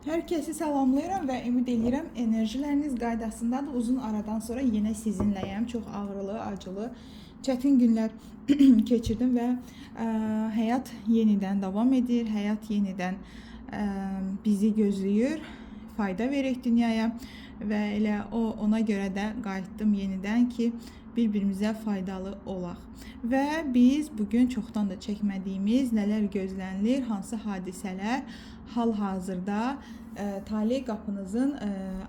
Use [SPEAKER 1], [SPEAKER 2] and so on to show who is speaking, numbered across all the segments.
[SPEAKER 1] Hər kəsi salamlayıram və ümid eləyirəm enerjiləriniz qaydasındadır. Uzun aradan sonra yenə sizinləyəm. Çox ağrılı, acılı, çətin günlər keçirdim və həyat yenidən davam edir. Həyat yenidən bizi gözləyir. Fayda verək dünyaya və elə ona görə də qayıtdım yenidən ki, bir-birimizə faydalı olaq. Və biz bugün çoxdan da çəkmədiyimiz nələr gözlənilir, hansı hadisələr hal-hazırda taley qapınızın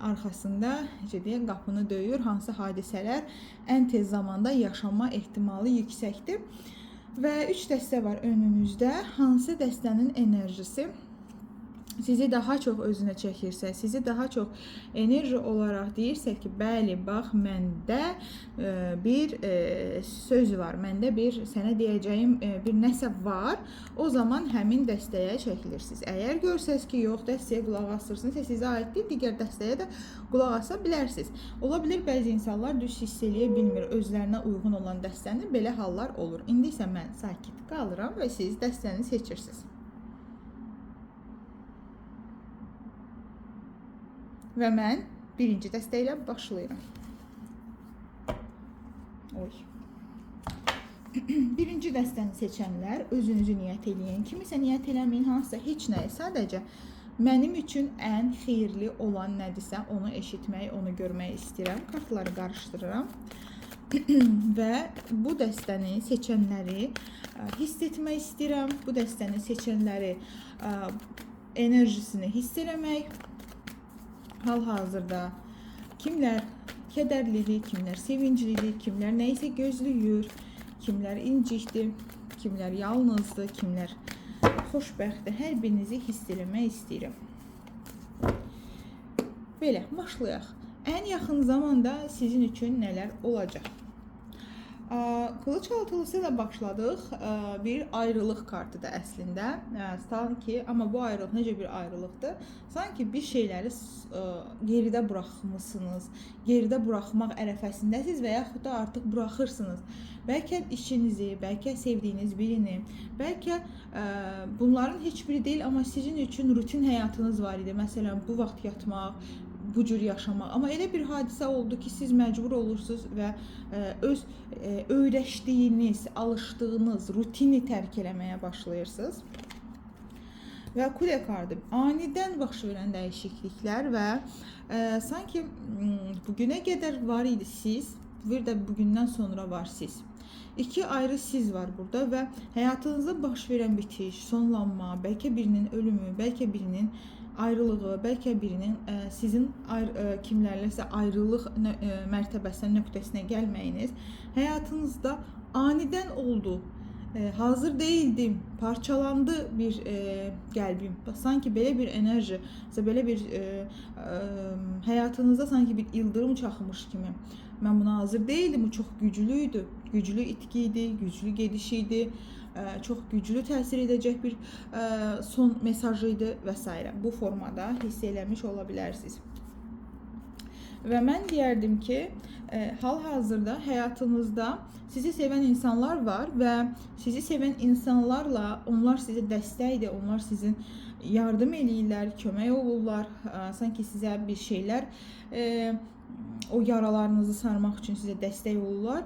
[SPEAKER 1] arxasında, necə deyək, qapını döyür, hansı hadisələr ən tez zamanda yaşanma ehtimalı yüksəkdir. Və 3 dəstə var önünüzdə. Hansı dəstənin enerjisi sizi daha çox özünə çəkirsə, sizi daha çox enerji olaraq deyirsə ki, bəli, bax məndə bir söz var, məndə bir sənə deyəcəyim bir nəsə var, o zaman həmin dəstəyə çəkilirsiniz. Əgər görsəz ki, yox, dəstəyə qulaq asırsınız, sizə aid deyil, digər dəstəyə də qulaq asa bilərsiniz. Ola bilər bəzi insanlar düz hiss eləyə bilmir özlərinə uyğun olan dəstəni, belə hallar olur. İndi isə mən sakit qalıram və siz dəstəni seçirsiniz. Və mən birinci dəstə ilə başlayıram. Oy. Birinci dəstəni seçənlər özünüzü niyyət eləyin. Kimisə niyyət eləməyin, hansısa heç nəyi. Sadəcə mənim üçün ən xeyirli olan nədirsə onu eşitmək, onu görmək istəyirəm. Kartları qarışdırıram. Və bu dəstəni seçənləri hiss etmək istəyirəm. Bu dəstəni seçənləri enerjisini hiss eləmək. Hal-hazırda kimlər kədərlidir, kimlər sevinclidir, kimlər nəyisə gözləyir, kimlər incikdir, kimlər yalnızdır, kimlər xoşbəxtdir. Hər birinizi hiss eləmək istəyirəm. Belə, başlayaq. Ən yaxın zamanda sizin üçün nələr olacaq? Kılıç altılısı ilə başladıq. Bir ayrılıq kartıdır əslində. Sanki, amma bu ayrılıq necə bir ayrılıqdır? Sanki bir şeyləri geridə buraxmısınız, geridə buraxmaq ərəfəsindəsiniz və yaxud da artıq buraxırsınız. Bəlkə işinizi, bəlkə sevdiyiniz birini, bəlkə bunların heç biri deyil, amma sizin üçün rutin həyatınız var idi. Məsələn, bu vaxt yatmaq, bu cür yaşamaq. Amma elə bir hadisə oldu ki, siz məcbur olursunuz və öz öyrəşdiyiniz, alışdığınız rutini tərk eləməyə başlayırsınız. Və kule kartı anidən baş verən dəyişikliklər və sanki bugünə qədər var idi siz, bir də bugündən sonra var siz. İki ayrı siz var burada və həyatınızda baş verən bitiş, sonlanma, bəlkə birinin ölümü, bəlkə birinin ayrılığı, bəlkə birinin sizin kimlərləsə ayrılıq mərtəbəsinə, nöqtəsinə gəlməyiniz həyatınızda anidən oldu. Hazır değildim, parçalandı bir qəlbim. Sanki belə bir enerji, belə bir həyatınızda sanki bir ildırım çaxmış kimi. Mən buna hazır değildim, bu çox güclüydü. Güclü itki idi, güclü gediş idi, çox güclü təsir edəcək bir son mesajı idi və s. Bu formada hiss eləmiş ola bilərsiniz. Və mən deyərdim ki, hal-hazırda həyatınızda sizi sevən insanlar var və sizi sevən insanlarla onlar sizə dəstəkdir, onlar sizin yardım eləyirlər, kömək olurlar, sanki sizə bir şeylər o yaralarınızı sarmaq üçün sizə dəstək olurlar.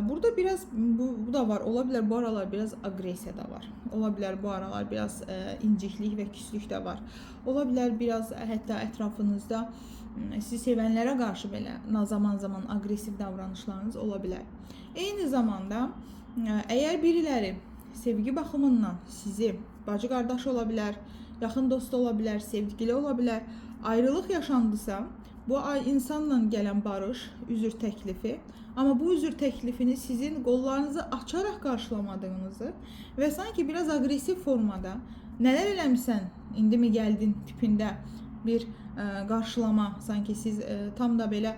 [SPEAKER 1] Burada biraz bu da var. Ola bilər bu aralar biraz aqressiya da var. Ola bilər bu aralar biraz inciklik və küslük də var. Ola bilər biraz hətta ətrafınızda sizi sevənlərə qarşı belə zaman-zaman aqressiv davranışlarınız ola bilər. Eyni zamanda əgər biriləri sevgi baxımından sizi bacı qardaş ola bilər, yaxın dost ola bilər, sevgili ola bilər, ayrılıq yaşandısa, bu ay insanla gələn barış, üzr təklifi, amma bu üzr təklifini sizin qollarınızı açaraq qarşılamadığınızı və sanki biraz aqressiv formada nələr eləmisən, indi mi gəldin tipində bir qarşılama, sanki siz tam da belə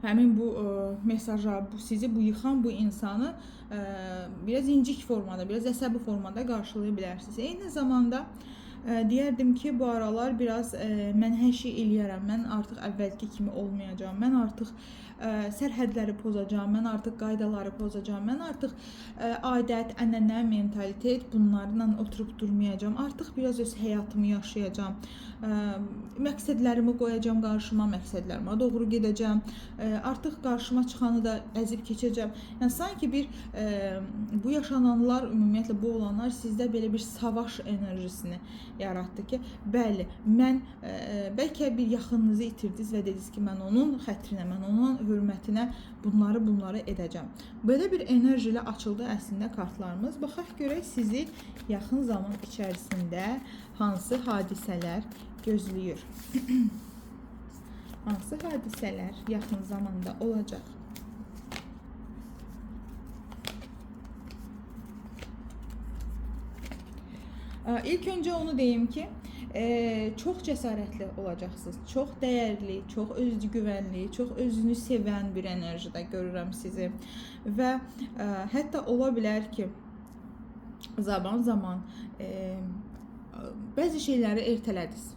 [SPEAKER 1] həmin bu mesaja, bu sizi bu yıxan bu insanı biraz incik formada, biraz əsəbi formada qarşılaya bilərsiniz. Eyni zamanda Deyərdim ki, bu aralar biraz mən hər şey eləyərəm. Mən artıq əvvəlki kimi olmayacağam. Mən artıq sərhədləri pozacağam. Mən artıq qaydaları pozacağam. Mən artıq adət, ənənə, mentalitet bunlarla oturub durmayacağam. Artıq biraz öz həyatımı yaşayacağam. Məqsədlərimi qoyacağam qarşıma, məqsədlərimə doğru gedəcəm. Artıq qarşıma çıxanı da əzib keçəcəm. Yəni sanki bir bu yaşananlar, ümumiyyətlə bu olanlar sizdə belə bir savaş enerjisini yaratdı ki, bəli, mən bəlkə bir yaxınınızı itirdiniz və dediniz ki, mən onun xətrinə, mən onun hörmətinə bunları edəcəm. Belə bir enerji ilə açıldı əslində kartlarımız. Baxaq görək sizi yaxın zaman içərisində hansı hadisələr gözləyir. Hansı hadisələr yaxın zamanda olacaq? İlk öncə onu deyim ki, çox cəsarətli olacaqsınız. Çox dəyərli, çox özgüvənli, çox özünü sevən bir enerjidə görürəm sizi. Və hətta ola bilər ki, zaman-zaman bəzi şeyləri ertələdiniz.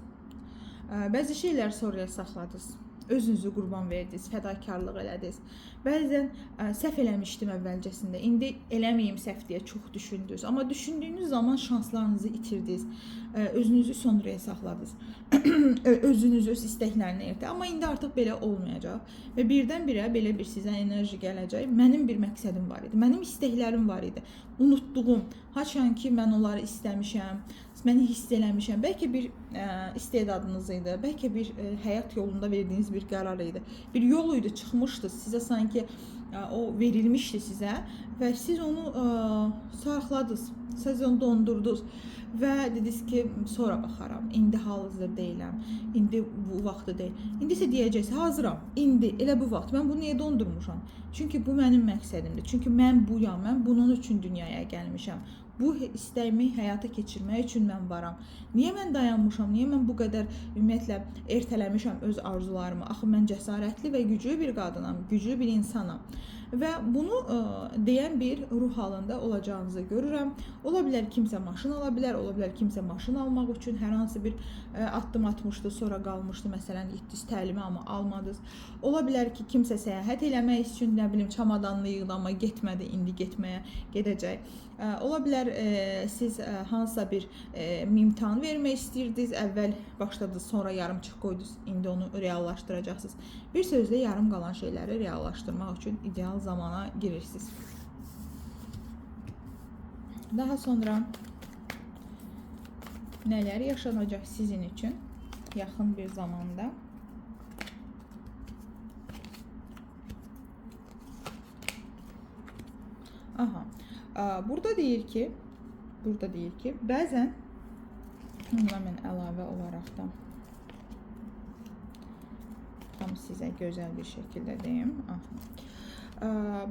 [SPEAKER 1] Bəzi şeyləri sonraya saxladınız. Özünüzü qurban verdiniz, fədakarlıq elədiniz. Bəzən səhv eləmişdim əvvəlcəsində, indi eləməyim səhv deyə çox düşündünüz. Amma düşündüyünüz zaman şanslarınızı itirdiniz. Özünüzü sonraya saxladınız. Özünüzü, öz istəklərini ertə. Amma indi artıq belə olmayacaq. Və birdən-birə belə bir sizə enerji gələcək. Mənim bir məqsədim var idi, mənim istəklərim var idi. Unutduğum, haçan ki mən onları istəmişəm, məni hiss eləmişəm. Bəlkə bir istedadınız idi, bəlkə bir həyat yolunda verdiyiniz bir qərar idi. Bir yol idi, çıxmışdı sizə, sanki o verilmişdi sizə və siz onu sarıqladınız, siz onu dondurdunuz və dediniz ki, sonra baxaram, indi hal-hazır deyiləm, indi bu vaxtı deyil. İndi isə deyəcəksiniz, hazıram, indi, elə bu vaxt, mən bunu niyə dondurmuşam? Çünki bu mənim məqsədimdir, çünki mən buyam, mən bunun üçün dünyaya gəlmişəm. Bu istəyimi həyata keçirmək üçün mən varam. Niyə mən dayanmışam? Niyə mən bu qədər ümumiyyətlə ertələmişəm öz arzularımı? Axı mən cəsarətli və güclü bir qadınam, güclü bir insanam. Və bunu deyən bir ruh halında olacağınızı görürəm. Ola bilər kimsə maşın ala bilər, ola bilər kimsə maşın almaq üçün hər hansı bir addım atmışdı, sonra qalmışdı, məsələn, getdiniz təlimi, amma almadınız. Ola bilər ki, kimsə səyahət eləmək üçün, nə bilim, çamadanını yığdı, amma getmədi, indi getməyə gedəcək. Ola bilər siz hansısa bir imtahan vermək istəyirdiniz, əvvəl başladınız, sonra yarımçıq qoydunuz, indi onu reallaşdıracaqsınız. Bir sözlə, yarım qalan şeyləri reallaşdırmaq üçün ideal zamana girirsiniz. Daha sonra nələr yaşanacaq sizin üçün yaxın bir zamanda? Aha. Burada deyir ki, bəzən buna mən əlavə olaraq da tam sizə gözəl bir şəkildə deyim. Aha.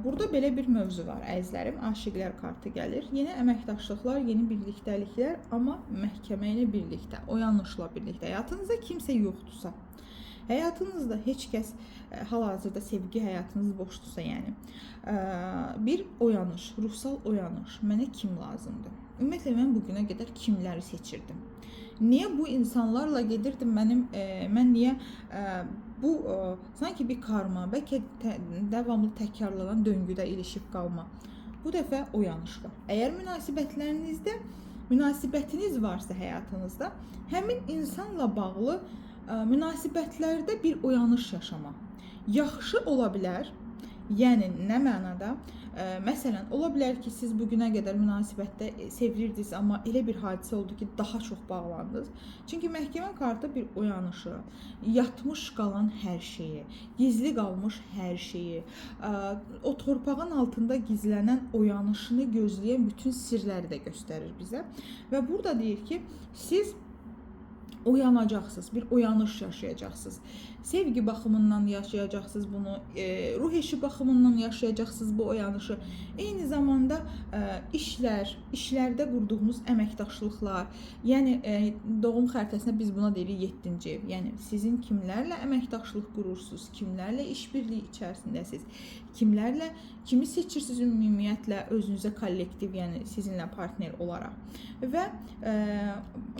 [SPEAKER 1] Burada belə bir mövzu var, əzizlərim. Aşiqlər kartı gəlir. Yeni əməkdaşlıqlar, yeni birlikdəliklər, amma məhkəmə ilə birlikdə, oyanışla birlikdə. Həyatınızda kimsə yoxdursa, həyatınızda heç kəs hal-hazırda sevgi həyatınız boşdursa, yəni bir oyanış, ruhsal oyanış. Mənə kim lazımdır? Ümumiyyətlə, mən bugünə qədər kimləri seçirdim? Niyə bu insanlarla gedirdim? Mən niyə bu sanki bir karma, bəlkə davamlı təkrarlanan döngüdə ilişib qalma. Bu dəfə oyanış var. Əgər münasibətiniz varsa həyatınızda, həmin insanla bağlı münasibətlərdə bir oyanış yaşama. Yaxşı ola bilər, yəni nə mənada? Məsələn, ola bilər ki, siz bugünə qədər münasibətdə sevilirdiniz, amma elə bir hadisə oldu ki, daha çox bağlandınız. Çünki məhkəmə kartı bir oyanışı, yatmış qalan hər şeyi, gizli qalmış hər şeyi, o torpağın altında gizlənən oyanışını gözləyən bütün sirləri də göstərir bizə. Və burada deyir ki, siz Oyanacaqsınız, bir oyanış yaşayacaqsınız. Sevgi baxımından yaşayacaqsınız bunu, ruh eşi baxımından yaşayacaqsınız bu oyanışı. Eyni zamanda işlərdə qurduğunuz əməkdaşlıqlar, yəni doğum xəritəsində biz buna deyirik 7-ci ev. Yəni sizin kimlərlə əməkdaşlıq qurursunuz, kimlərlə işbirliyi içərisindəsiniz, kimlərlə, kimi seçirsiniz ümumiyyətlə özünüzə kollektiv, yəni sizinlə partner olaraq. Və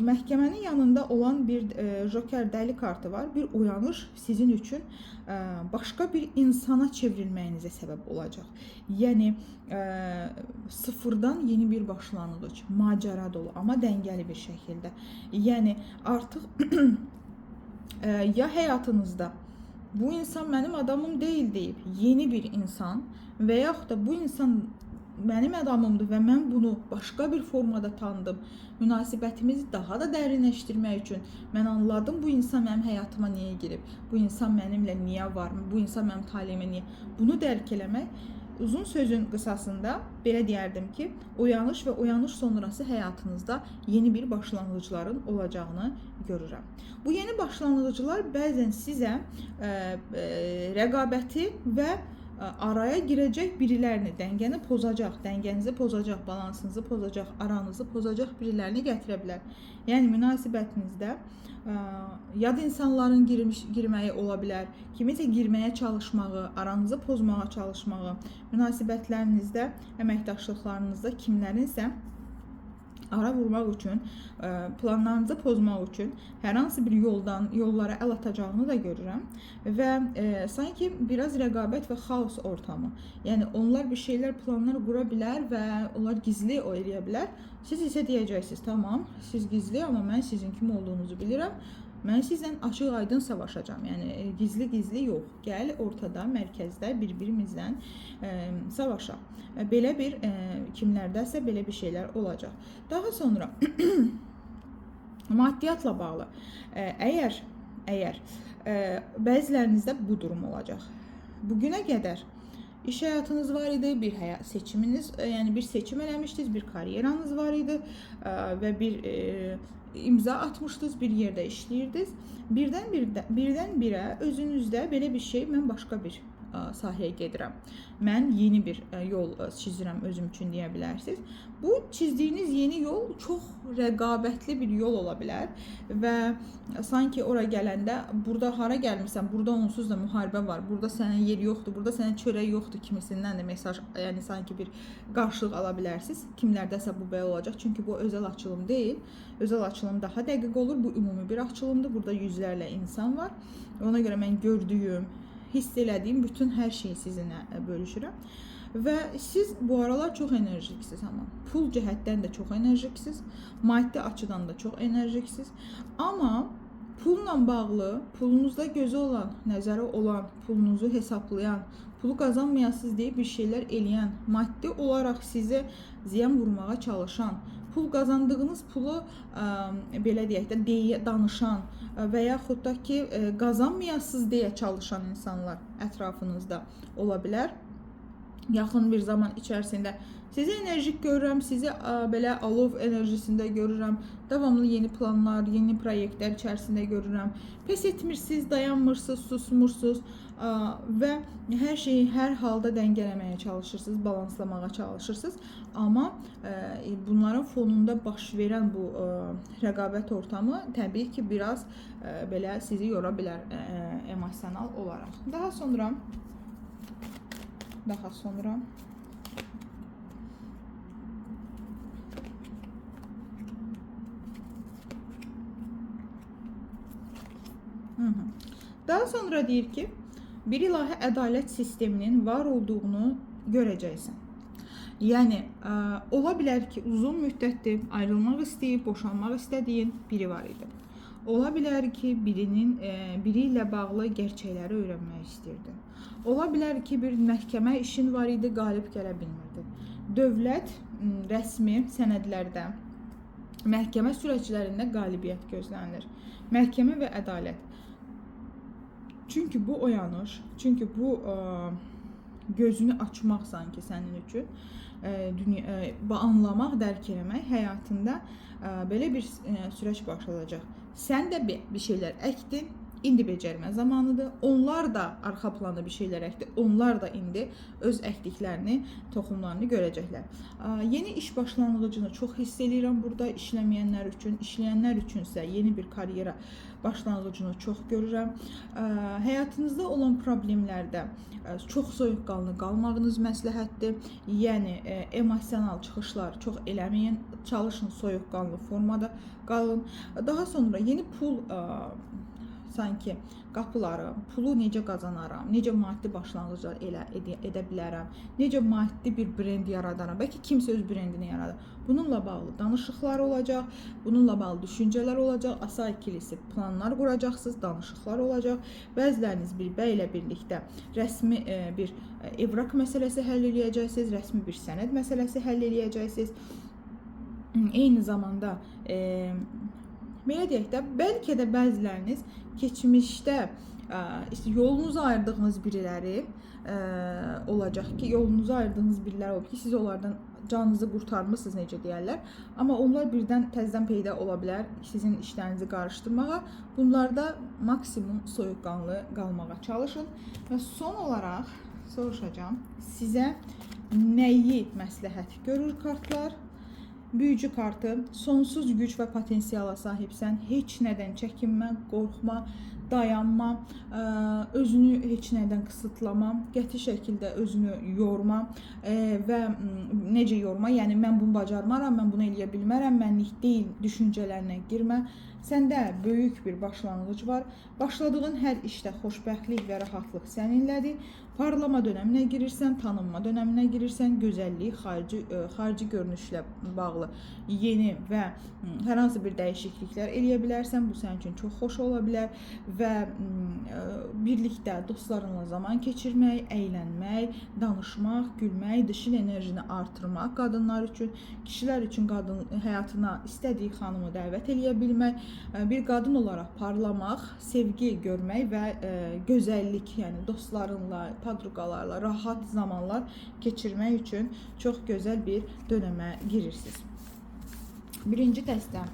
[SPEAKER 1] məhkəmənin yanında olan bir joker dəli kartı var. Bir oyanış sizin üçün başqa bir insana çevrilməyinizə səbəb olacaq. Yəni sıfırdan yeni bir başlanğıc, macəra dolu, amma dəngəli bir şəkildə. Yəni artıq ya həyatınızda bu insan mənim adamım deyil deyib yeni bir insan və yaxud da bu insan mənim adamımdır və mən bunu başqa bir formada tanıdım. Münasibətimizi daha da dərinləşdirmək üçün mən anladım bu insan mənim həyatıma niyə girib, bu insan mənimlə niyə var, bu insan mənim taleyimə niyə. Bunu dərk eləmək, uzun sözün qısasında belə deyərdim ki, oyanış və oyanış sonrası həyatınızda yeni bir başlanğıcların olacağını görürəm. Bu yeni başlanğıclar bəzən sizə rəqabəti və araya girəcək birilərini, dəngəni pozacaq, dəngənizi pozacaq, balansınızı pozacaq, aranızı pozacaq birilərini gətirə bilər. Yəni münasibətinizdə yad insanların girməyi ola bilər, kimisə girməyə çalışmağı, aranızı pozmağa çalışmağı, münasibətlərinizdə, əməkdaşlıqlarınızda kimlərinsə ara vurmaq üçün, planlarınızı pozmaq üçün hər hansı bir yollara əl atacağını da görürəm və sanki biraz rəqabət və xaos ortamı. Yəni onlar bir şeylər, planlar qura bilər və onlar gizli o eləyə bilər. Siz isə deyəcəksiniz, tamam, siz gizli, amma mən sizin kim olduğunuzu bilirəm. Mən sizlə açıq aydın savaşacağam. Yəni gizli-gizli yox. Gəl ortada, mərkəzdə bir-birimizlə savaşaq. Belə bir kimlərdəsə belə bir şeylər olacaq. Daha sonra maddiyyatla bağlı. Əgər bəzilərinizdə bu durum olacaq. Bugünə qədər iş həyatınız var idi, bir həyat seçiminiz, yəni bir seçim eləmişdiniz, bir karyeranız var idi və bir imza atmışdınız, bir yerdə işləyirdiniz. Birdən-birə özünüzdə belə bir şey, mən başqa bir sahəyə gedirəm. Mən yeni bir yol çizirəm özüm üçün deyə bilərsiniz. Bu çizdiyiniz yeni yol çox rəqabətli bir yol ola bilər və sanki ora gələndə burada hara gəlmisən, burada onsuz da müharibə var, burada sənə yer yoxdur, burada sənə çörək yoxdur kimisindən də mesaj, yəni sanki bir qarşılıq ala bilərsiniz. Kimlərdəsə bu belə olacaq. Çünki bu özəl açılım deyil. Özəl açılım daha dəqiq olur. Bu ümumi bir açılımdır. Burada yüzlərlə insan var. Ona görə mən gördüyüm, hiss elədiyim bütün hər şeyi sizinlə bölüşürəm. Və siz bu aralar çox enerjiksiz amma. Pul cəhətdən də çox enerjiksiz, maddi açıdan da çox enerjiksiz. Amma pulla bağlı, pulunuzda gözü olan, nəzəri olan, pulunuzu hesaplayan, pulu qazanmayasınız deyə bir şeylər eləyən, maddi olaraq sizə ziyan vurmağa çalışan, pul qazandığınız pulu belə deyək də deyə danışan və yaxud da ki qazanmayasınız deyə çalışan insanlar ətrafınızda ola bilər. Yaxın bir zaman içərisində sizi enerjik görürəm, sizi belə alov enerjisində görürəm. Davamlı yeni planlar, yeni proyektlər içərisində görürəm. Pes etmirsiniz, dayanmırsınız, susmursunuz və hər şeyi hər halda dəngələməyə çalışırsınız, balanslamağa çalışırsınız. Amma bunların fonunda baş verən bu rəqabət ortamı təbii ki, biraz belə sizi yora bilər emosional olaraq. Daha sonra Daha sonra deyir ki, bir ilahi ədalət sisteminin var olduğunu görəcəksən. Yəni, ola bilər ki, uzun müddətdir ayrılmaq istəyib, boşanmaq istədiyin biri var idi. Ola bilər ki, biri ilə bağlı gerçəkləri öyrənmək istəyirdi. Ola bilər ki, bir məhkəmə işin var idi, qalib gələ bilmirdi. Dövlət rəsmi sənədlərdə, məhkəmə sürəclərində qalibiyyət gözlənilir. Məhkəmə və ədalət. Çünki bu oyanış, çünki bu Gözünü açmaq sanki sənin üçün, dünya, anlamaq, dərk eləmək həyatında belə bir süreç başlayacaq. Sən də bir şeylər əkdin, İndi becərmə zamanıdır. Onlar da arxa planda bir şeylər əkdi. Onlar da indi öz əkdiklərini, toxumlarını görəcəklər. Yeni iş başlanğıcını çox hiss eləyirəm burada işləməyənlər üçün, işləyənlər üçünsə yeni bir karyera başlanğıcını çox görürəm. Həyatınızda olan problemlərdə çox soyuqqanlı qalmağınız məsləhətdir. Yəni emosional çıxışlar çox eləməyin. Çalışın soyuqqanlı formada qalın. Daha sonra yeni pul sanki qapıları, pulu necə qazanaram, necə maddi başlanğıclar edə bilərəm, necə maddi bir brend yaradaram, bəlkə kimsə öz brendini yaradır. Bununla bağlı danışıqlar olacaq, bununla bağlı düşüncələr olacaq, asa ikilisi planlar quracaqsınız, danışıqlar olacaq. Bəziləriniz bir bəy ilə birlikdə rəsmi bir evraq məsələsi həll eləyəcəksiniz, rəsmi bir sənəd məsələsi həll eləyəcəksiniz. Eyni zamanda belə deyək də, bəlkə də bəziləriniz keçmişdə işte yolunuzu ayırdığınız biriləri olacaq ki, yolunuzu ayırdığınız biriləri olub ki, siz onlardan canınızı qurtarmısınız, necə deyərlər. Amma onlar birdən təzədən peyda ola bilər sizin işlərinizi qarışdırmağa. Bunlarda maksimum soyuqqanlı qalmağa çalışın. Və son olaraq soruşacağam, sizə nəyi məsləhət görür kartlar? Büyücü kartı, sonsuz güc və potensiala sahibsən. Heç nədən çəkinmə, qorxma, dayanma, özünü heç nədən qısıtlama, qəti şəkildə özünü yorma və necə yorma? Yəni mən bunu bacarmaram, mən bunu eləyə bilmərəm, mənlik deyil düşüncələrinə girmə. Səndə böyük bir başlanğıc var. Başladığın hər işdə xoşbəxtlik və rahatlıq səninlədir. Parlama dönəminə girirsən, tanınma dönəminə girirsən, gözəllik, xarici görünüşlə bağlı yeni və hər hansı bir dəyişikliklər eləyə bilərsən. Bu sənin üçün çox xoş ola bilər və birlikdə dostlarınla zaman keçirmək, əylənmək, danışmaq, gülmək, dişil enerjini artırmaq qadınlar üçün, kişilər üçün qadın həyatına istədiyi xanımı dəvət eləyə bilmək, bir qadın olaraq parlamaq, sevgi görmək və gözəllik, yəni dostlarınla, padruqalarla rahat zamanlar keçirmək üçün çox gözəl bir dönəmə girirsiniz. Birinci dəstə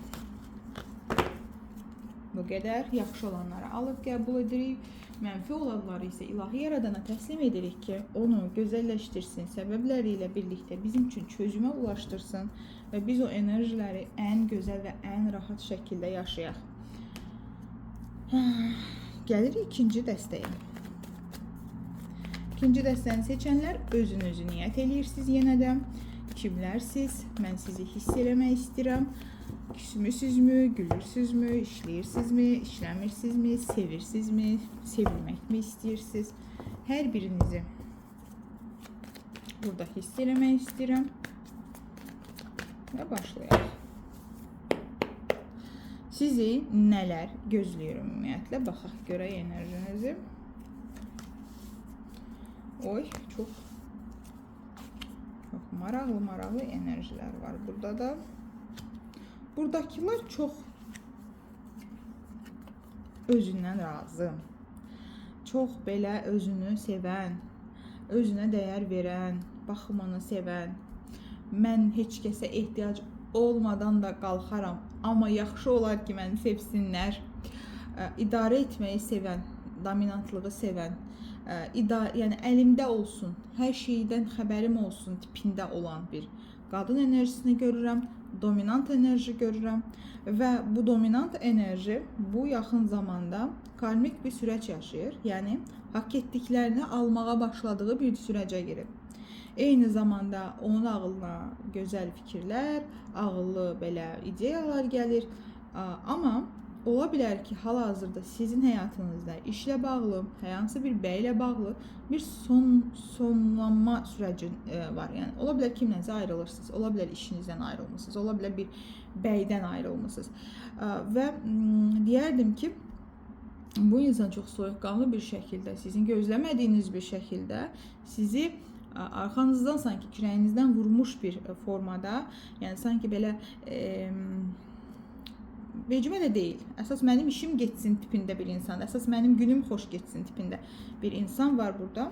[SPEAKER 1] bu qədər. Yaxşı olanları alıb qəbul edirik. Mənfi olanları isə ilahi yaradana təslim edirik ki, onu gözəlləşdirsin, səbəbləri ilə birlikdə bizim üçün çözümə ulaşdırsın və biz o enerjiləri ən gözəl və ən rahat şəkildə yaşayaq. Gəlirik ikinci dəstəyə. İkinci dəstəni seçənlər özünüzü niyyət eləyirsiniz yenə də. Kimlərsiz? Mən sizi hiss eləmək istəyirəm. Küsmüsünüzmü, gülürsünüzmü, işləyirsinizmi, işləmirsinizmi, sevirsinizmi, sevilməkmi istəyirsiniz? Hər birinizi burada hiss eləmək istəyirəm. Və başlayaq. Sizi nələr gözləyir ümumiyyətlə? Baxaq görək enerjinizi. Oy, çox maraqlı enerjilər var burada da. Buradakılar çox özündən razı. Çox belə özünü sevən, özünə dəyər verən, baxımını sevən, mən heç kəsə ehtiyac olmadan da qalxaram, amma yaxşı olar ki, məni sevsinlər. İdarə etməyi sevən, dominantlığı sevən, yəni əlimdə olsun, hər şeydən xəbərim olsun tipində olan bir qadın enerjisini görürəm, dominant enerji görürəm və bu dominant enerji bu yaxın zamanda karmik bir süreç yaşayır. Yəni haqq etdiklərini almağa başladığı bir sürəcə girib. Eyni zamanda onun ağlına gözəl fikirlər, ağıllı belə ideyalar gəlir. Amma ola bilər ki, hal-hazırda sizin həyatınızda işlə bağlı, hər hansı bir bəylə bağlı bir sonlanma sürəci var. Yəni ola bilər kimlənsə ayrılırsınız, ola bilər işinizdən ayrılmısınız, ola bilər bir bəydən ayrılmısınız. Və deyərdim ki, bu insan çox soyuqqanlı bir şəkildə, sizin gözləmədiyiniz bir şəkildə sizi arxanızdan sanki kürəyinizdən vurmuş bir formada, yəni sanki belə vecimə də deyil. Əsas mənim işim getsin tipində bir insandır. Əsas mənim günüm xoş getsin tipində bir insan var burada.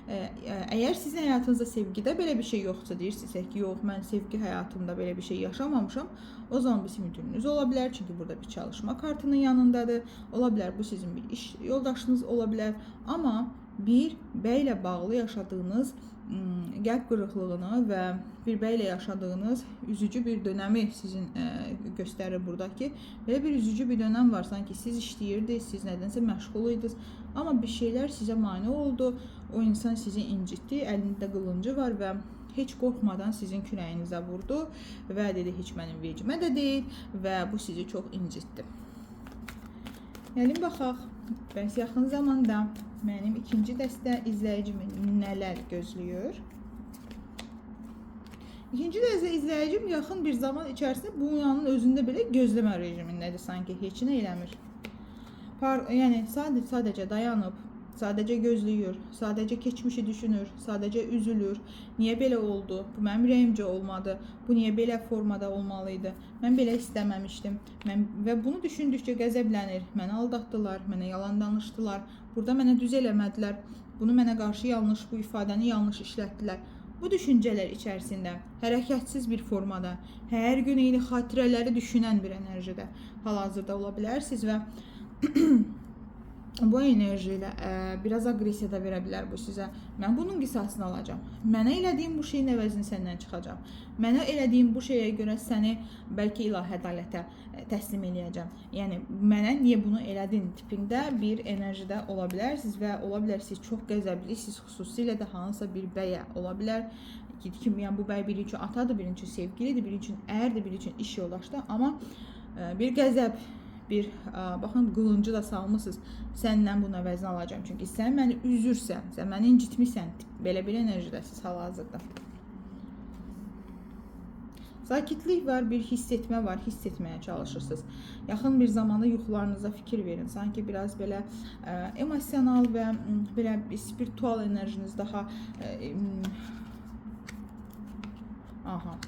[SPEAKER 1] Əgər sizin həyatınızda sevgidə belə bir şey yoxdursa, deyirsinizsə ki, yox, mən sevgi həyatımda belə bir şey yaşamamışam, o zaman bu sizin müdürünüz ola bilər. Çünki burada bir çalışma kartının yanındadır. Ola bilər bu sizin bir iş yoldaşınız ola bilər. Amma bir bəylə bağlı yaşadığınız qəlb qırıqlığını və bir bəylə yaşadığınız üzücü bir dönəmi sizin göstərir burada ki, belə bir üzücü bir dönəm var. Sanki siz işləyirdiniz, siz nədənsə məşğul idiniz, amma bir şeylər sizə mane oldu. O insan sizi incitdi, əlində qılıncı var və heç qorxmadan sizin kürəyinizə vurdu və dedi heç mənim vecimə də deyil və bu sizi çox incitdi. Gəlin baxaq. Bəs yaxın zamanda mənim ikinci dəstə izləyicimi nələr gözləyir? İkinci dəstə izləyicim yaxın bir zaman içərisində bu yanın özündə belə gözləmə rejimindədir, sanki heç nə eləmir. Yəni sadəcə dayanıb, sadəcə gözləyir, sadəcə keçmişi düşünür, sadəcə üzülür. Niyə belə oldu? Bu mənim ürəyimcə olmadı. Bu niyə belə formada olmalı idi? Mən belə istəməmişdim. Və bunu düşündükcə qəzəblənir. Məni aldatdılar, mənə yalan danışdılar. Burada mənə düz eləmədilər. Bunu mənə qarşı yanlış, bu ifadəni yanlış işlətdilər. Bu düşüncələr içərisində hərəkətsiz bir formada, hər gün eyni xatirələri düşünən bir enerjidə hal-hazırda ola bilərsiniz və bu enerji ilə biraz aqressiya da verə bilər bu sizə. Mən bunun qisasını alacağam. Mənə elədiyin bu şeyin əvəzini səndən çıxacağam. Mənə elədiyin bu şeyə görə səni bəlkə ilahi ədalətə təslim eləyəcəm. Yəni mənə niyə bunu elədin tipində bir enerjidə ola bilərsiniz və ola bilər siz çox qəzəblisiniz, xüsusilə də hansısa bir bəyə ola bilər ki, yəni bu bəy biri üçün atadır, biri üçün sevgilidir, biri üçün ərdir, biri üçün iş yoldaşıdır, amma bir qəzəb, bir baxın qılıncı da salmısınız. Səndən bunun əvəzini alacağam. Çünki sən məni üzürsən, sən məni incitmisən. Belə bir enerjidəsiniz hal-hazırda. Sakitlik var, bir hiss etmə var, hiss etməyə çalışırsınız. Yaxın bir zamanda yuxularınıza fikir verin. Sanki biraz belə emosional və belə spiritual enerjiniz daha aha.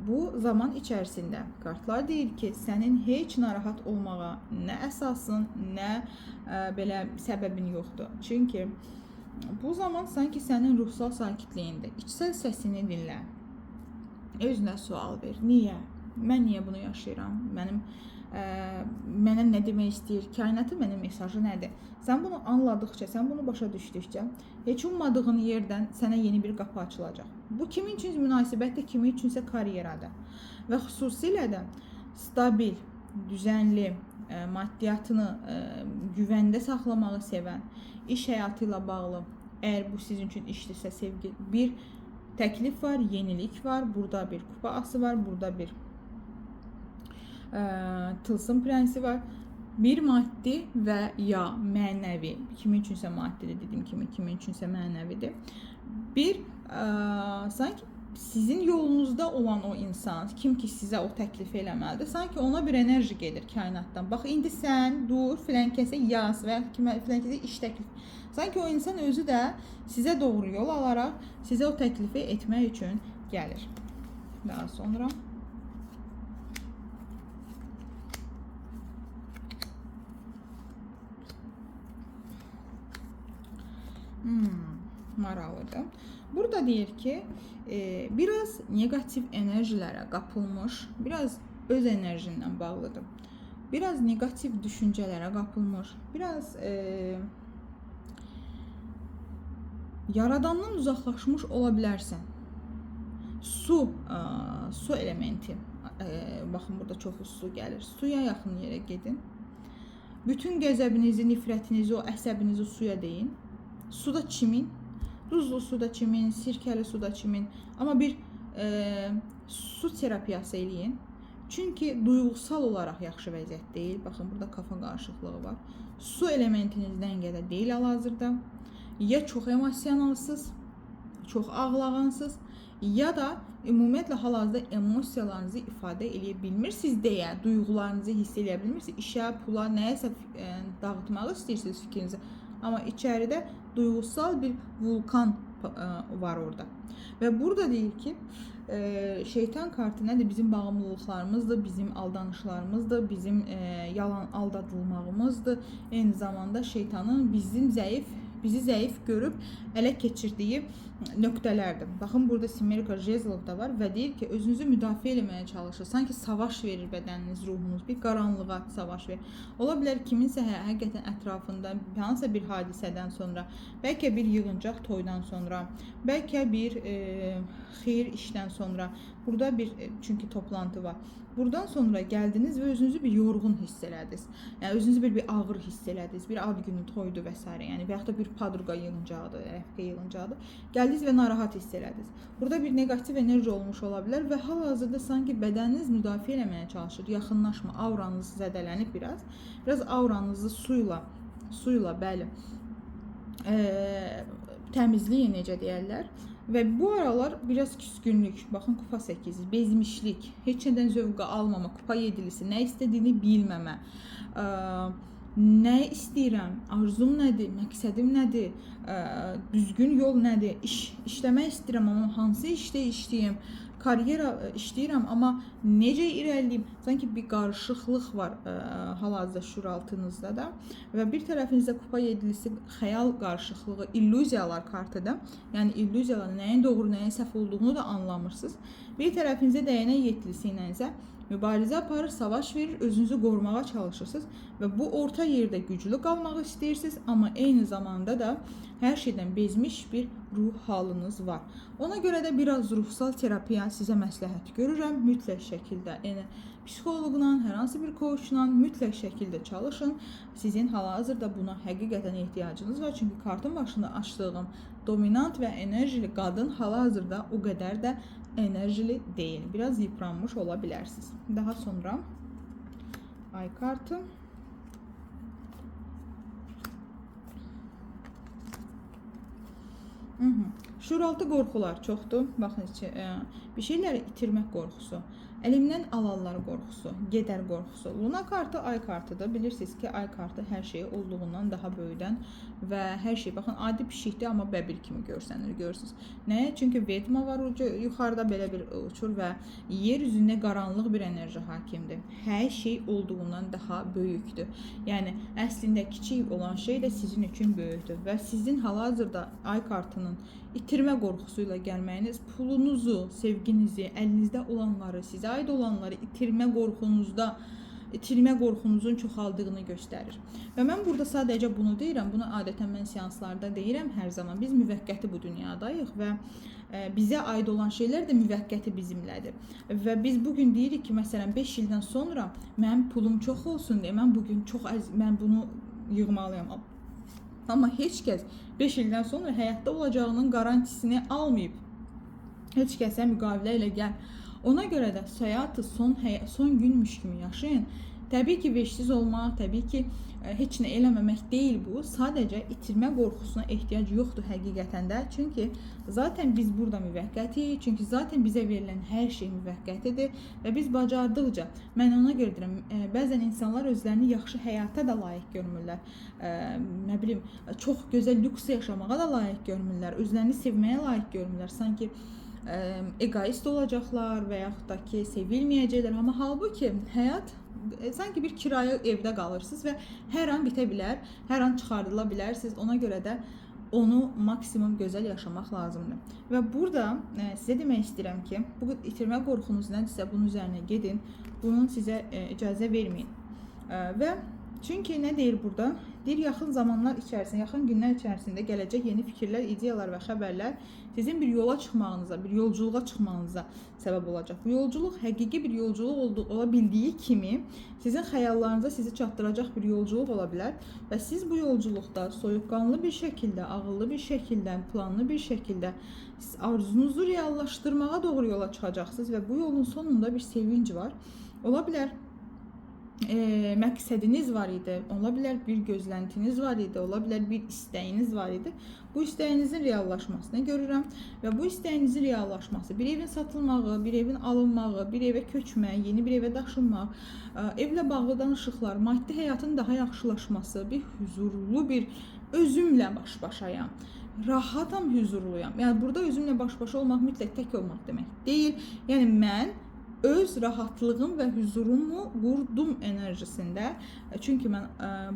[SPEAKER 1] Bu zaman içərisində kartlar deyir ki, sənin heç narahat olmağa nə əsasın, nə belə səbəbin yoxdur. Çünki bu zaman sanki sənin ruhsal sakitliyində, içsel səsini dinlə. Özünə sual ver. Niyə? Mən niyə bunu yaşayıram? Mənə nə demək istəyir? Kainatın mənə mesajı nədir? Sən bunu anladıqca, sən bunu başa düşdükcə, heç ummadığın yerdən sənə yeni bir qapı açılacaq. Bu kimin üçün münasibətdir, kimin üçünsə karyeradır. Və xüsusilə də stabil, düzənli, maddiyatını güvəndə saxlamağı sevən, iş həyatı ilə bağlı, əgər bu sizin üçün işdirsə, sevgi, bir təklif var, yenilik var, burada bir kupa ası var, burada bir tılsım prensi var. Bir maddi və ya mənəvi, kimin üçünsə maddidir dediyim kimi, kimin üçünsə mənəvidir. Bir sanki sizin yolunuzda olan o insan, kim ki sizə o təklifi eləməlidir, sanki ona bir enerji gedir kainatdan. Bax, indi sən dur, filan kəsə yaz və ya filan kəsə iş təklif. Sanki o insan özü də sizə doğru yol alaraq sizə o təklifi etmək üçün gəlir. Daha sonra maraqlıdır. Burada deyir ki, biraz negativ enerjilərə qapılmış, biraz öz enerjindən bağlıdır. Biraz negativ düşüncələrə qapılmış, biraz yaradandan uzaqlaşmış ola bilərsən. Su elementi. Baxın, burada çoxlu su gəlir. Suya yaxın yerə gedin. Bütün qəzəbinizi, nifrətinizi, o əsəbinizi suya deyin. Suda çimin, duzlu suda çimin, sirkəli suda çimin. Amma bir su terapiyası eləyin. Çünki duyğusal olaraq yaxşı vəziyyət deyil. Baxın, burada kafa qarışıqlığı var. Su elementiniz dəngədə deyil hal-hazırda. Ya çox emosionalsız, çox ağlağansız, ya da ümumiyyətlə hal-hazırda emosiyalarınızı ifadə eləyə bilmirsiniz deyə, duyğularınızı hiss eləyə bilmirsiniz. İşə, pula, nəyəsə dağıtmaq istəyirsiniz fikrinizi. Amma içəridə duyğusal bir vulkan var orada. Və burada deyir ki, Şeytan kartı nədir? Bizim bağımlılıqlarımızdır, bizim aldanışlarımızdır, bizim yalan aldadılmağımızdır. Eyni zamanda şeytanın bizi zəif görüb ələ keçirdiyi nöqtələrdir. Baxın, burada Simerika Jezlov da var və deyir ki, özünüzü müdafiə eləməyə çalışır. Sanki savaş verir bədəniniz, ruhunuz, bir qaranlığa savaş verir. Ola bilər kiminsə həqiqətən ətrafında hansısa bir hadisədən sonra, bəlkə bir yığıncaq toydan sonra, bəlkə bir xeyir işdən sonra, burada bir çünki toplantı var. Buradan sonra gəldiniz və özünüzü bir yorğun hiss elədiniz. Yəni özünüzü bir ağır hiss elədiniz. Bir ad günü toydu və s. Yəni və yaxud da bir padruqa yığıncağıdır, rəfiqə yığıncağıdır. Gəldiniz və narahat hiss elədiniz. Burada bir neqativ enerji olmuş ola bilər və hal-hazırda sanki bədəniniz müdafiə eləməyə çalışır. Yaxınlaşma, auranız zədələnib biraz. Biraz auranızı suyla bəli, təmizləyin, necə deyərlər. Və bu aralar biraz küskünlük, baxın kupa 8, bezmişlik, heç nədən zövq almama, kupa 7-lisi, nə istədiyini bilməmə, nə istəyirəm, arzum nədir, məqsədim nədir, düzgün yol nədir, işləmək istəyirəm, amma hansı işdə işləyim, karyera işləyirəm, amma necə irəliləyim? Sanki bir qarışıqlıq var hal-hazırda şuuraltınızda da və bir tərəfinizdə kupa 7-lisi xəyal qarışıqlığı, illüziyalar kartıdır. Yəni illüziyalar nəyin doğru, nəyin səhv olduğunu da anlamırsınız. Bir tərəfinizdə dəyənək 7-lisi ilə isə mübarizə aparır, savaş verir, özünüzü qorumağa çalışırsınız və bu orta yerdə güclü qalmaq istəyirsiniz, amma eyni zamanda da hər şeydən bezmiş bir ruh halınız var. Ona görə də biraz ruhsal terapiya sizə məsləhət görürəm. Mütləq şəkildə, yəni psixoloqla, hər hansı bir coachla mütləq şəkildə çalışın. Sizin hal-hazırda buna həqiqətən ehtiyacınız var. Çünki kartın başında açdığım dominant və enerjili qadın hal-hazırda o qədər də enerjili deyil. Biraz yıpranmış ola bilərsiniz. Daha sonra ay kartı. Şuuraltı qorxular çoxdur. Baxın, bir şeyləri itirmək qorxusu, əlimdən alanlar qorxusu, gedər qorxusu. Luna kartı ay kartıdır. Bilirsiniz ki, ay kartı hər şeyi olduğundan daha böyüdən və hər şey, baxın, adi pişikdir, amma bəbir kimi görsənir, görürsünüz. Nəyə? Çünki Vedma var yuxarıda, belə bir uçur və yer üzündə qaranlıq bir enerji hakimdir. Hər şey olduğundan daha böyükdür. Yəni, əslində kiçik olan şey də sizin üçün böyükdür və sizin hal-hazırda ay kartının itirmə qorxusu ilə gəlməyiniz, pulunuzu, sevginizi, əlinizdə olanları, sizə aid olanları itirmə qorxunuzun çoxaldığını göstərir. Və mən burada sadəcə bunu deyirəm, bunu adətən mən seanslarda deyirəm hər zaman. Biz müvəqqəti bu dünyadayıq və bizə aid olan şeylər də müvəqqəti bizimlədir. Və biz bugün deyirik ki, məsələn 5 ildən sonra mənim pulum çox olsun deyə mən bugün çox mən bunu yığmalıyam. Amma heç kəs 5 ildən sonra həyatda olacağının qarantisini almayıb. Heç kəsə müqavilə ilə gəl. Ona görə də həyatı son günmüş kimi yaşayın. Təbii ki, veçsiz olmaq, təbii ki, heç nə eləməmək deyil bu. Sadəcə itirmə qorxusuna ehtiyac yoxdur həqiqətən də. Çünki zaten biz burada müvəqqətiyik. Çünki zaten bizə verilən hər şey müvəqqətidir və biz bacardıqca, mən ona görə deyirəm, bəzən insanlar özlərini yaxşı həyata da layiq görmürlər. Nə bilim, çox gözəl lüks yaşamağa da layiq görmürlər. Özlərini sevməyə layiq görmürlər. Sanki egoist olacaqlar və yaxud da ki, sevilməyəcəklər. Amma halbuki həyat sanki bir kirayə evdə qalırsınız və hər an bitə bilər, hər an çıxardıla bilərsiniz. Ona görə də onu maksimum gözəl yaşamaq lazımdır. Və burada sizə demək istəyirəm ki, bu itirmə qorxunuz nədirsə bunun üzərinə gedin, bunun sizə icazə verməyin. Və çünki nə deyir burada? Deyir, yaxın zamanlar içərisində, yaxın günlər içərisində gələcək yeni fikirlər, ideyalar və xəbərlər sizin bir yola çıxmağınıza, bir yolculuğa çıxmağınıza səbəb olacaq. Bu yolculuq həqiqi bir yolculuq ola bildiyi kimi sizin xəyallarınıza sizi çatdıracaq bir yolculuq ola bilər və siz bu yolculuqda soyuqqanlı bir şəkildə, ağıllı bir şəkildə, planlı bir şəkildə siz arzunuzu reallaşdırmağa doğru yola çıxacaqsınız və bu yolun sonunda bir sevinc var. Ola bilər məqsədiniz var idi, ola bilər bir gözləntiniz var idi, ola bilər bir istəyiniz var idi. Bu istəyinizin reallaşmasını görürəm və bu istəyinizin reallaşması bir evin satılmağı, bir evin alınmağı, bir evə köçmək, yeni bir evə daşınmaq, evlə bağlı danışıqlar, maddi həyatın daha yaxşılaşması, bir huzurlu bir özümlə baş-başayam. Rahatam, hüzurluyam. Yəni burada özümlə baş-başa olmaq mütləq tək olmaq demək deyil. Yəni mən öz rahatlığım və huzurumu qurdum enerjisində. Çünki mən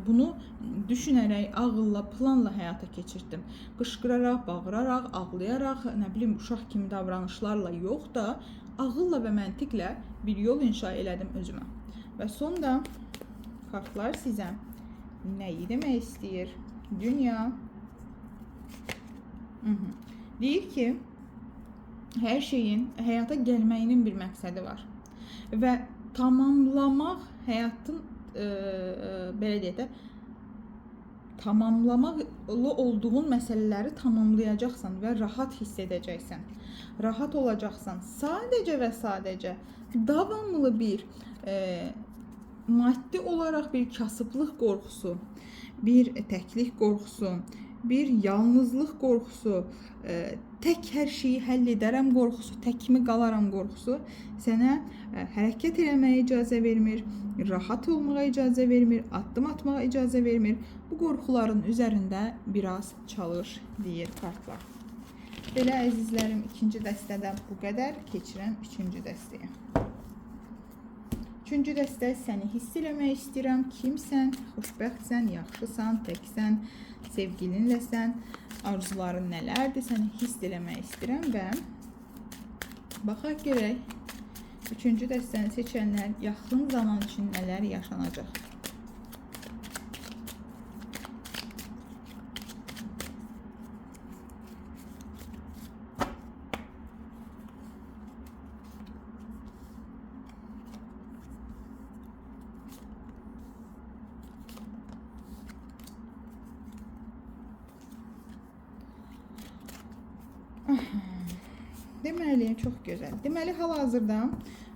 [SPEAKER 1] bunu düşünərək, ağılla, planla həyata keçirtdim. Qışqıraraq, bağıraraq, ağlayaraq, nə bilim, uşaq kimi davranışlarla yox da ağılla və məntiqlə bir yol inşa elədim özümə. Və sonda kartlar sizə nəyi demək istəyir? Dünya. Deyir ki, hər şeyin həyata gəlməyinin bir məqsədi var. Və tamamlamaq həyatın belə deyək də, tamamlamalı olduğun məsələləri tamamlayacaqsan və rahat hiss edəcəksən. Rahat olacaqsan. Sadəcə və sadəcə davamlı bir maddi olaraq bir kasıblıq qorxusu, bir təklik qorxusu, bir yalnızlıq qorxusu, tək hər şeyi həll edərəm qorxusu, təkmi qalaram qorxusu sənə hərəkət eləməyə icazə vermir, rahat olmağa icazə vermir, addım atmağa icazə vermir. Bu qorxuların üzərində biraz çalış, deyir kartlar. Belə əzizlərim, ikinci dəstədə bu qədər. Keçirəm üçüncü dəstəyə. Üçüncü dəstə, səni hiss eləmək istəyirəm. Kimsən? Xoşbəxtsən, yaxşısan, təksən, sevgilinləsən, arzuların nələrdir? Səni hiss eləmək istəyirəm və baxaq görək üçüncü dəstəni seçənlər yaxın zaman üçün nələr yaşanacaq. Deməli, çox gözəl. Deməli, hal-hazırda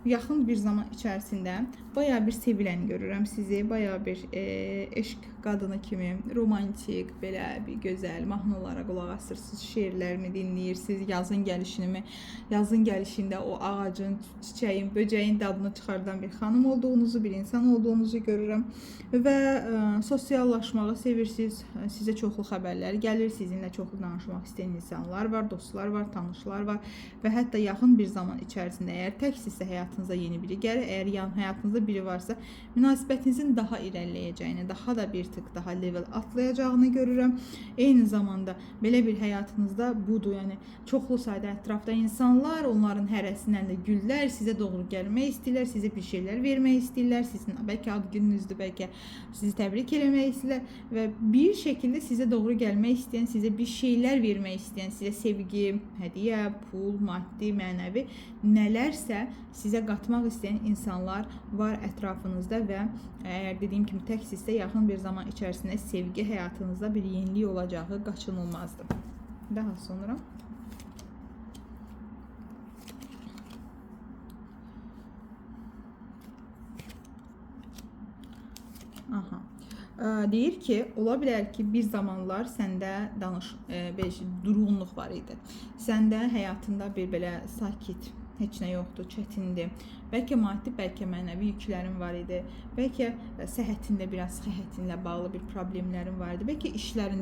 [SPEAKER 1] yaxın bir zaman içərisində bayağı bir sevilən görürəm sizi. Bayağı bir eşq qadını kimi romantik, belə bir gözəl mahnılara qulaq asırsınız, şeirlərimi dinləyirsiniz, yazın gəlişini, yazın gəlişində o ağacın, çiçəyin, böcəyin dadını çıxardan bir xanım olduğunuzu, bir insan olduğunuzu görürəm və sosiallaşmağı sevirsiniz. Sizə çoxlu xəbərlər gəlir, sizinlə çoxlu danışmaq istəyən insanlar var, dostlar var, tanışlar var və hətta yaxın bir zaman içərisində əgər təksinizsə həyatınıza yeni biri gəlir, əgər yan həyatınızda biri varsa, münasibətinizin daha irəliləyəcəyini, daha da bir tık daha level atlayacağını görürəm. Eyni zamanda belə bir həyatınızda budur, yəni çoxlu sayda ətrafda insanlar, onların hərəsindən də güllər, sizə doğru gəlmək istəyirlər, sizə bir şeylər vermək istəyirlər, sizin bəlkə ad gününüzdür, bəlkə sizi təbrik eləmək istəyirlər və bir şəkildə sizə doğru gəlmək istəyən, sizə bir şeylər vermək istəyən, sizə sevgi, hədiyyə, pul, maddi, mənəvi nələrsə sizə qatmaq istəyən insanlar var ətrafınızda və əgər dediyim kimi təksinizsə yaxın bir zaman içərisində sevgi həyatınızda bir yenilik olacağı qaçınılmazdır. Daha sonra aha. Deyir ki, ola bilər ki, bir zamanlar səndə durğunluq var idi. Səndə həyatında bir belə sakit, heç nə yoxdur, çətindir. Bəlkə maddi, bəlkə mənəvi yüklərin var idi. Bəlkə səhhətində biraz səhhətinlə bağlı bir problemlərin var idi. Bəlkə işlərin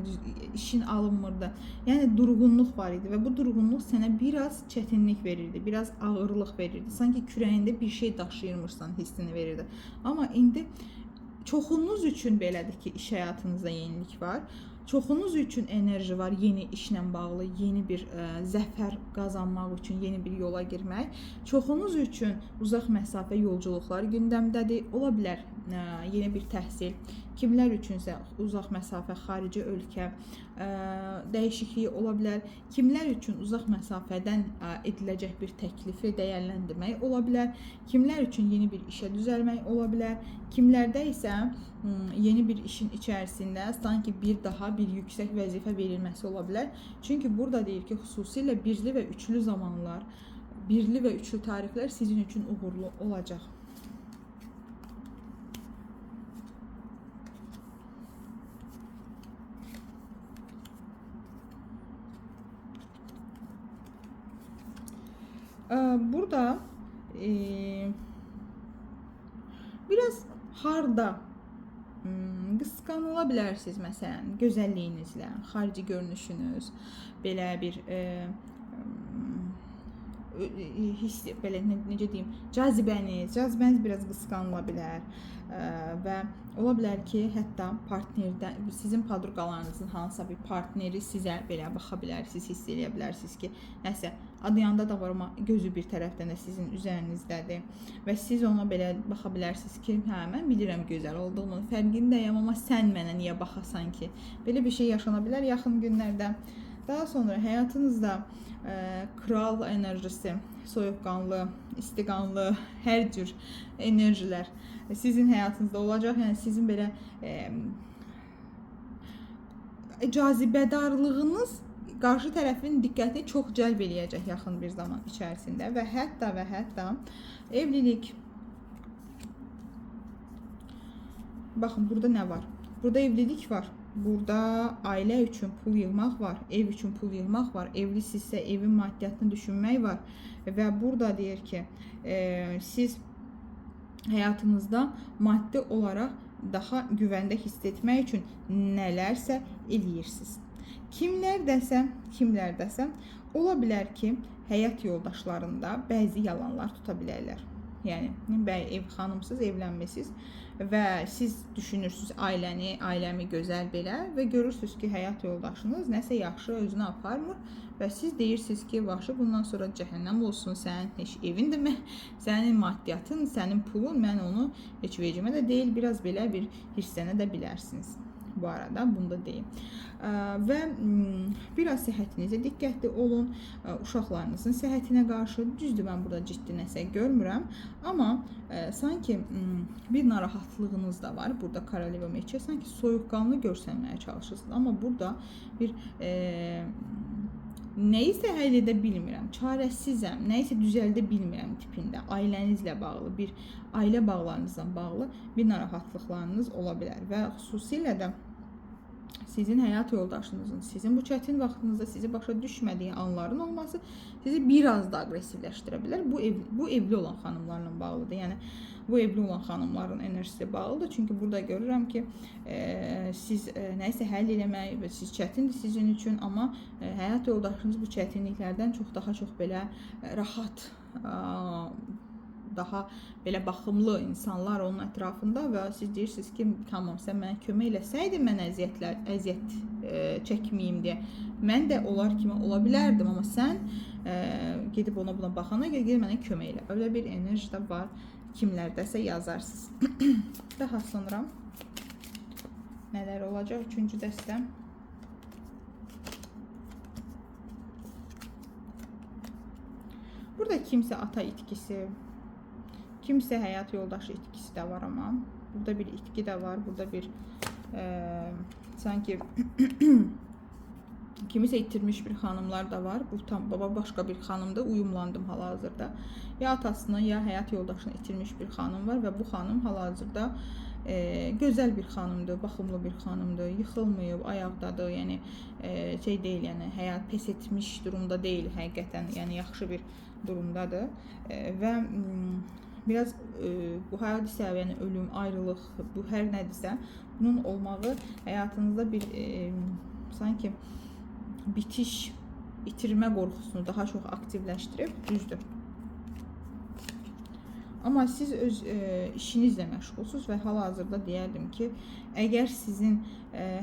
[SPEAKER 1] işin alınmırdı. Yəni durğunluq var idi və bu durğunluq sənə biraz çətinlik verirdi, biraz ağırlıq verirdi. Sanki kürəyində bir şey daşıyırmışsan hissini verirdi. Amma indi çoxunuz üçün belədir ki, iş həyatınızda yenilik var. Çoxunuz üçün enerji var, yeni işlə bağlı, yeni bir zəfər qazanmaq üçün, yeni bir yola girmək. Çoxunuz üçün uzaq məsafə yolculuqlar gündəmdədir. Ola bilər yeni bir təhsil, kimlər üçünsə uzaq məsafə, xarici ölkə dəyişikliyi ola bilər. Kimlər üçün uzaq məsafədən ediləcək bir təklifi dəyərləndirmək ola bilər. Kimlər üçün yeni bir işə düzəlmək ola bilər. Kimlərdə isə yeni bir işin içərisində sanki bir daha bir yüksək vəzifə verilməsi ola bilər. Çünki burada deyir ki, xüsusilə birli və üçlü zamanlar, birli və üçlü tarixlər sizin üçün uğurlu olacaq. Burada biraz harda Qısqanıla bilərsiniz məsələn, gözəlliyinizlə, xarici görünüşünüz, belə bir hiss, belə necə deyim, cazibəniz biraz qısqanıla bilər və ola bilər ki, hətta partnerdən, sizin podruqalarınızın hansısa bir partneri sizə belə baxa bilər, siz hiss eləyə bilərsiniz ki, nəsə adı yanında da var, amma gözü bir tərəfdən də sizin üzərinizdədir və siz ona belə baxa bilərsiniz ki, hə, mən bilirəm gözəl olduğumun fərqindəyəm, amma sən mənə niyə baxasan ki? Belə bir şey yaşana bilər yaxın günlərdə. Daha sonra həyatınızda kral enerjisi, soyuqqanlı, istiqanlı, hər cür enerjilər sizin həyatınızda olacaq. Yəni sizin belə cazibədarlığınız qarşı tərəfin diqqətini çox cəlb eləyəcək yaxın bir zaman içərisində və hətta evlilik. Baxın, burada nə var? Burada evlilik var. Burada ailə üçün pul yığmaq var, ev üçün pul yığmaq var, evlisinizsə evin maddiyyatını düşünmək var və burada deyir ki, siz həyatınızda maddi olaraq daha güvəndə hiss etmək üçün nələrsə eləyirsiniz. Kimlərdəsə, ola bilər ki, həyat yoldaşlarında bəzi yalanlar tuta bilərlər. Yəni, bəy, ev xanımsız, evlənmisiniz və siz düşünürsünüz ailəni, ailəmi gözəl belə və görürsünüz ki, həyat yoldaşınız nəsə yaxşı özünü aparmır və siz deyirsiniz ki, başı bundan sonra cəhənnəm olsun, sənin heç evindirmi, sənin maddiyyatın, sənin pulun, mən onu heç vecimə də deyil, biraz belə bir hirslənə də bilərsiniz. Bu arada bunu da deyim. Və biraz səhhətinizə diqqətli olun, uşaqlarınızın səhhətinə qarşı. Düzdür, mən burada ciddi nəsə görmürəm, amma sanki bir narahatlığınız da var. Burada Koroleva meçi, sanki soyuqqanlı görsənməyə çalışırsınız, amma burada bir nəyisə həll edə bilmirəm, çarəsizəm, nəyisə düzəldə bilmirəm tipində ailənizlə bağlı, bir ailə bağlarınızla bağlı bir narahatlıqlarınız ola bilər və xüsusilə də sizin həyat yoldaşınızın, sizin bu çətin vaxtınızda sizi başa düşmədiyi anların olması sizi biraz da aqressivləşdirə bilər. Bu evli olan xanımlarla bağlıdır. Yəni bu evli olan xanımların enerjisi bağlıdır. Çünki burada görürəm ki, siz nəyisə həll eləmək və siz çətindir sizin üçün, amma həyat yoldaşınız bu çətinliklərdən çox daha çox belə rahat, daha belə baxımlı insanlar onun ətrafında və siz deyirsiniz ki, tamam, sən mənə kömək eləsəydin, mən əziyyət çəkməyim deyə. Mən də onlar kimi ola bilərdim, amma sən gedib ona buna baxana görə gedib mənə kömək elə. Öyle bir enerji də var. Kimlərdəsə yazarsınız. Daha sonra nələr olacaq? Üçüncü dəstə. Burada kimsə ata itkisi, kimsə həyat yoldaşı itkisi də var, amma burada bir itki də var. Burada bir sanki kimisə itirmiş bir xanımlar da var. Bu tam baba başqa bir xanımdır. Uyumlandım hal-hazırda. Ya atasını, ya həyat yoldaşını itirmiş bir xanım var və bu xanım hal-hazırda gözəl bir xanımdır, baxımlı bir xanımdır, yıxılmayıb, ayaqdadır. Yəni şey deyil, yəni həyat pes etmiş durumda deyil həqiqətən. Yəni yaxşı bir durumdadır və biraz bu hadisə, yəni ölüm, ayrılıq, bu hər nədirsə, bunun olmağı həyatınızda bir sanki bitiş, itirmə qorxusunu daha çox aktivləşdirib, düzdür. Amma siz öz işinizlə məşğulsunuz və hal-hazırda deyərdim ki, əgər sizin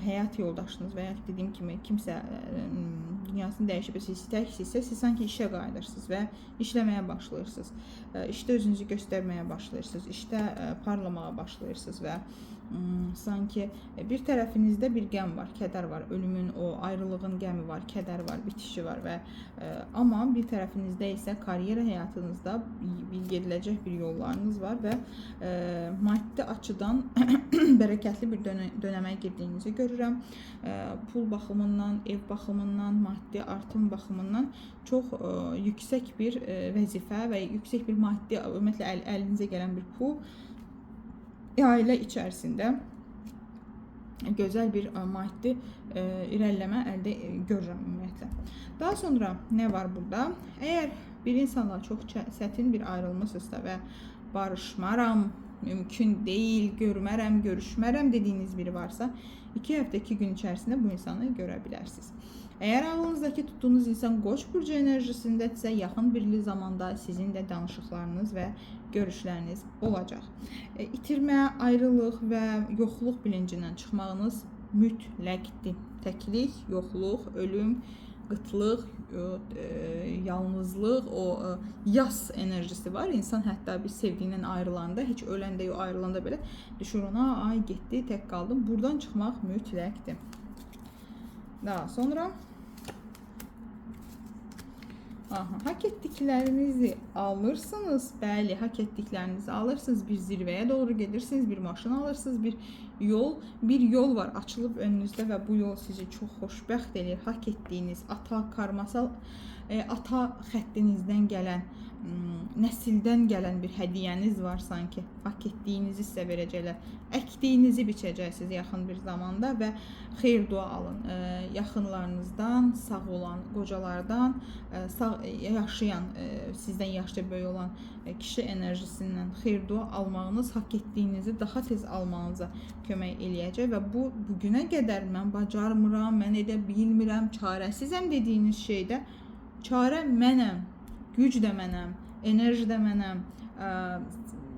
[SPEAKER 1] həyat yoldaşınız və ya dediyim kimi kimsə dünyasını dəyişib, siz təksinizsə, siz sanki işə qayıdırsınız və işləməyə başlayırsınız. İşdə özünüzü göstərməyə başlayırsınız, işdə parlamağa başlayırsınız və sanki bir tərəfinizdə bir qəm var, kədər var, ölümün, o ayrılığın qəmi var, kədər var, bitişi var və amma bir tərəfinizdə isə karyera həyatınızda gediləcək bir yollarınız var və maddi açıdan bərəkətli bir dönəmə girdiyinizi görürəm. Pul baxımından, ev baxımından, maddi artım baxımından çox yüksək bir vəzifə və yüksək bir maddi, ümumiyyətlə əlinizə gələn bir pul ailə içərisində gözəl bir maddi irəliləmə əldə görürəm ümumiyyətlə. Daha sonra nə var burada? Əgər bir insanla çox çətin bir ayrılmışsınızsa və barışmaram Mümkün deyil, görmərəm, görüşmərəm dediyiniz biri varsa, 2 həftə 2 gün içərisində bu insanı görə bilərsiniz. Əgər ağlınızdakı tutduğunuz insan Qoç burcu enerjisindədirsə, yaxın bir zamanda sizin də danışıqlarınız və görüşləriniz olacaq. İtirmə, ayrılıq və yoxluq bilincindən çıxmağınız mütləqdir. Təklik, yoxluq, ölüm, qıtlıq, yalnızlıq, o yas enerjisi var. İnsan hətta bir sevdiyindən ayrılanda, heç öləndə yox, ayrılanda belə düşür ona, ay getdi, tək qaldım. Buradan çıxmaq mütləqdir. Daha sonra aha, hak etdiklərinizi alırsınız. Bəli, hak etdiklərinizi alırsınız. Bir zirvəyə doğru gedirsiniz, bir maşın alırsınız, bir yol var açılıb önünüzdə və bu yol sizi çox xoşbəxt eləyir. Hak etdiyiniz ata karmasal, ata xəttinizdən gələn, nəsildən gələn bir hədiyyəniz var sanki. Hak etdiyinizi sizə verəcəklər. Əkdiyinizi biçəcəksiniz yaxın bir zamanda və xeyir dua alın. Yaxınlarınızdan, sağ olan qocalardan, sağ yaşayan, sizdən yaşca böyük olan kişi enerjisindən xeyir dua almağınız hak etdiyinizi daha tez almanıza kömək eləyəcək və bu bugünə qədər mən bacarmıram, mən edə bilmirəm, çarəsizəm dediyiniz şeydə çarə mənəm, güc də mənəm, enerji də mənəm,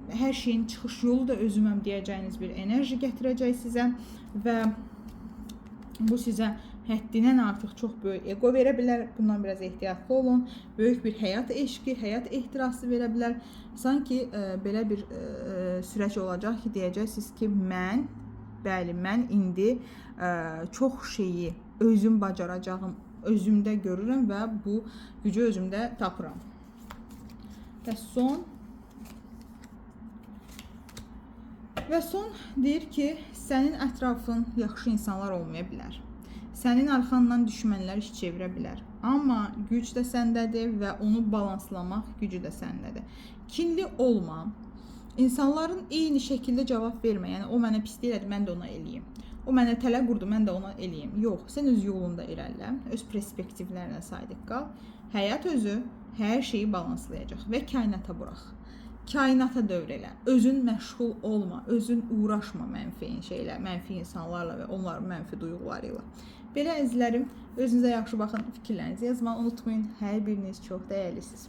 [SPEAKER 1] hər şeyin çıxış yolu da özüməm deyəcəyiniz bir enerji gətirəcək sizə və bu sizə həddindən artıq çox böyük ego verə bilər. Bundan biraz ehtiyatlı olun. Böyük bir həyat eşqi, həyat ehtirası verə bilər. Sanki belə bir sürəc olacaq ki, deyəcəksiniz ki, mən, bəli, mən indi çox şeyi özüm bacaracağım, özümdə görürəm və bu gücü özümdə tapıram. Və son deyir ki, sənin ətrafın yaxşı insanlar olmaya bilər. Sənin arxandan düşmənlər iş çevirə bilər. Amma güc də səndədir və onu balanslamaq gücü də səndədir. Kinli olma. İnsanların eyni şəkildə cavab vermə. Yəni o mənə pislik elədi, mən də ona eləyim. O mənə tələ qurdu, mən də ona eləyim. Yox, sən öz yolunda irəlilə, öz perspektivlərinə sadiq qal. Həyat özü hər şeyi balanslayacaq və kainata burax. Kainata dövr elə. Özün məşğul olma, özün uğraşma mənfi şeylə, mənfi insanlarla və onların mənfi duyğuları ilə. Belə əzizlərim, özünüzə yaxşı baxın, fikirlərinizi yazmağı unutmayın. Hər biriniz çox dəyərlisiniz.